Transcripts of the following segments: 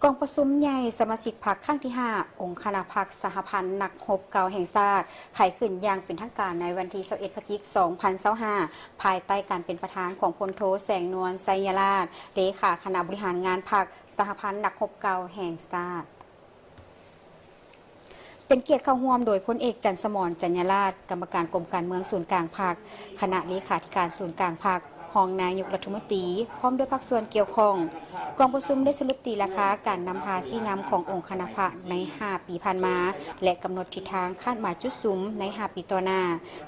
ກອງປະຊຸມໃຫຍ່ສະມາຊິກພັກຄັ້ງທີຫ້າ ອົງຄະນະພັກສະຫະພັນນັກຮົບເກົ່າແຫ່ງຊາດ ໄຂຂຶ້ນຢ່າງເປັນທາງການໃນວັນທີຊາວເອັດ ພະຈິກ ສອງພັນຊາວຫ້າ ພາຍໃຕ້ການເປັນປະທານຂອງພົນໂທ ແສງນວນ ໄຊຍະລາດ ເລຂາຄະນະບໍລິຫານງານພັກສະຫະພັນນັກຮົບເກົ່າແຫ່ງຊາດ. ເປັນກຽດເຂົ້າຮ່ວມໂດຍພົນເອກ ຈັນສະໝອນ ຈັນຍາລາດ ກຳມະການກົມການເມືອງສູນກາງພັກ, ຄະນະເລຂາທິການສູນກາງພັກ, ຮອງນາຍົກລັດຖະມົນຕີ ພ້ອມດ້ວຍພາກສ່ວນກ່ຽວຂ້ອງ. ກອງປະຊຸມໄດ້ສະຫຼຸບຕີລາຄາການນຳພາຊີ້ນຳຂອງອົງຄະນະພັກໃນຫ້າປີຜ່ານມາ ແລະ ກຳນົດທິດທາງຄາດໝາຍຈຸດສຸມໃນຫ້າປີຕໍ່ໜ້າ,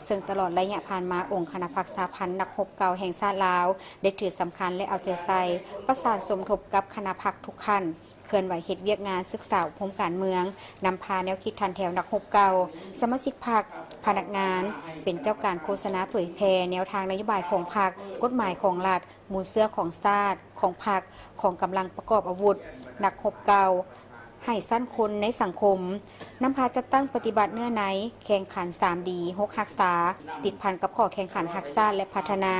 ເຊິ່ງຕະຫຼອດໄລຍະຜ່ານມາ ອົງຄະນະພັກສະຫະພັນນັກຮົບເກົ່າແຫ່ງຊາດລາວ ໄດ້ຖືສຳຄັນ ແລະ ເອົາໃຈໃສ່ ປະສານສົມທົບກັບຄະນະພັກທຸກຂັ້ນ ເຄື່ອນໄຫວເຮັດວຽກງານສຶກສາອົບຮົມການເມືອງ, ນຳພາແນວຄິດຖັນແຖວນັກຮົບເກົ່າ, ສະມາຊິກພັກ, ພະນັກງານ, ເປັນເຈົ້າການໂຄສະນາເຜີຍແຜ່ແນວທາງນະໂຍບາຍຂອງພັກ, ກົດໝາຍຂອງລັດ, ມູນເຊື້ອຂອງຊາດ, ຂອງພັກ, ຂອງກຳລັງປະກອບອາວຸດ, ນັກຮົບເກົ່າ, ໃຫ້ຊັ້ນຄົນໃນສັງຄົມ, ນຳພາຈັດຕັ້ງປະຕິບັດເນື້ອໃນ, ແຂ່ງຂັນສາມດີ ຫົກຮັກສາ, ຕິດພັນກັບຂໍ້ແຂ່ງຂັນຮັກຊາດ ແລະ ພັດທະນາ,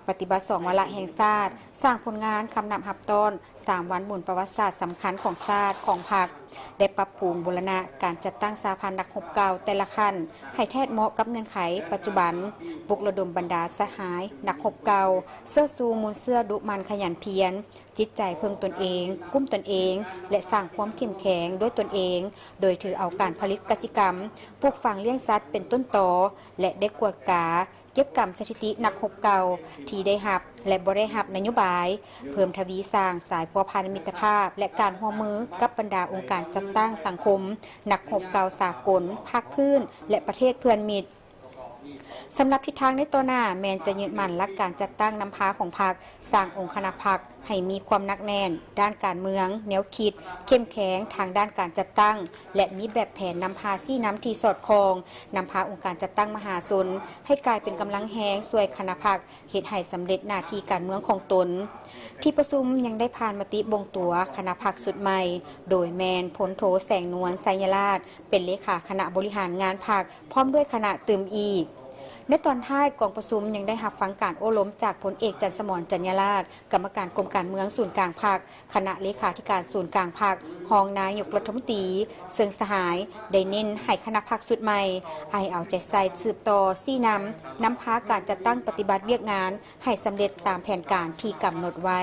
ປະຕິບັດສອງວາລະແຫ່ງຊາດ, ສ້າງຜົນງານຄຳນັບຮັບຕ້ອນ ສາມວັນບຸນປະຫວັດສາດສຳຄັນຂອງຊາດ, ຂອງພັກ, ໄດ້ປັບປຸງບູລະນະການຈັດຕັ້ງສະຫະພັນນັກຮົບເກົ່າແຕ່ລະຂັ້ນ ໃຫ້ແທດເໝາະກັບເງື່ອນໄຂປັດຈຸບັນ, ປຸກລະດົມບັນດາສະຫາຍນັກຮົບເກົ່າ ເຊີດຊູມູນເຊື້ອດຸໝັ່ນຂະຫຍັນພຽນ, ຈິດໃຈເພິ່ງຕົນເອງ, ກຸ້ມຕົນເອງ ແລະ ສ້າງຄວາມເຂັ້ມແຂງດ້ວຍຕົນເອງ, ໂດຍຖືເອົາການຜະລິດກະສິກຳ, ປູກຝັງລ້ຽງສັດເປັນຕົ້ນຕໍ ແລະ ໄດ້ກວດກາ ເກັບກຳສະຖິຕິນັກຮົບເກົ່າທີ່ໄດ້ຮັບ ແລະ ບໍ່ໄດ້ຮັບນະໂຍບາຍ, ເພີ່ມທະວີສ້າງສາຍພົວພັນມິດຕະພາບ ແລະ ການຮ່ວມມືກັບບັນດາອົງການຈັດຕັ້ງສັງຄົມ, ນັກຮົບເກົ່າສາກົນ, ພາກພື້ນ ແລະ ປະເທດເພື່ອນມິດ. ສຳລັບທິດທາງໃນຕໍ່ໜ້າ ແມ່ນຈະຍຶດໝັ້ນຫຼັກການຈັດຕັ້ງນຳພາຂອງພັກ, ສ້າງອົງຄະນະພັກໃຫ້ມີຄວາມໜັກແໜ້ນດ້ານການເມືອງ, ແນວຄິດ, ເຂັ້ມແຂງທາງດ້ານການຈັດຕັ້ງ ແລະ ມີແບບແຜນນຳພາຊີ້ນຳທີ່ສອດຄ່ອງ, ນຳພາອົງການຈັດຕັ້ງມະຫາຊົນໃຫ້ກາຍເປັນກຳລັງແຮງຊ່ວຍຄະນະພັກ ເຮັດໃຫ້ສຳເລັດໜ້າທີ່ການເມືອງຂອງຕົນ. ທີ່ປະຊຸມຍັງໄດ້ຜ່ານມະຕິບົ່ງຕົວຄະນະພັກຊຸດໃໝ່, ໂດຍແມ່ນພົນໂທ ແສງນວນ ໄຊຍະລາດ ເປັນເລຂາຄະນະບໍລິຫານງານພັກ ພ້ອມດ້ວຍຄະນະຕື່ມອີກ. ໃນຕອນທ້າຍກອງປະຊຸມຍັງໄດ້ຮັບຟັງການໂອ້ລົມຈາກພົນເອກ ຈັນສະໝອນ ຈັນຍາລາດ ກຳມະການກົມການເມືອງສູນກາງພັກ, ຄະນະເລຂາທິການສູນກາງພັກ, ຮອງນາຍົກລັດຖະມົນຕີ ເຊິ່ງສະຫາຍໄດ້ເນັ້ນໃຫ້ຄະນະພັກຊຸດໃໝ່ ໃຫ້ເອົາໃຈໃສ່ສືບຕໍ່ຊີ້ນຳ, ນຳພາການຈັດຕັ້ງປະຕິບັດວຽກງານໃຫ້ສຳເລັດຕາມແຜນການທີ່ກຳນົດໄວ້.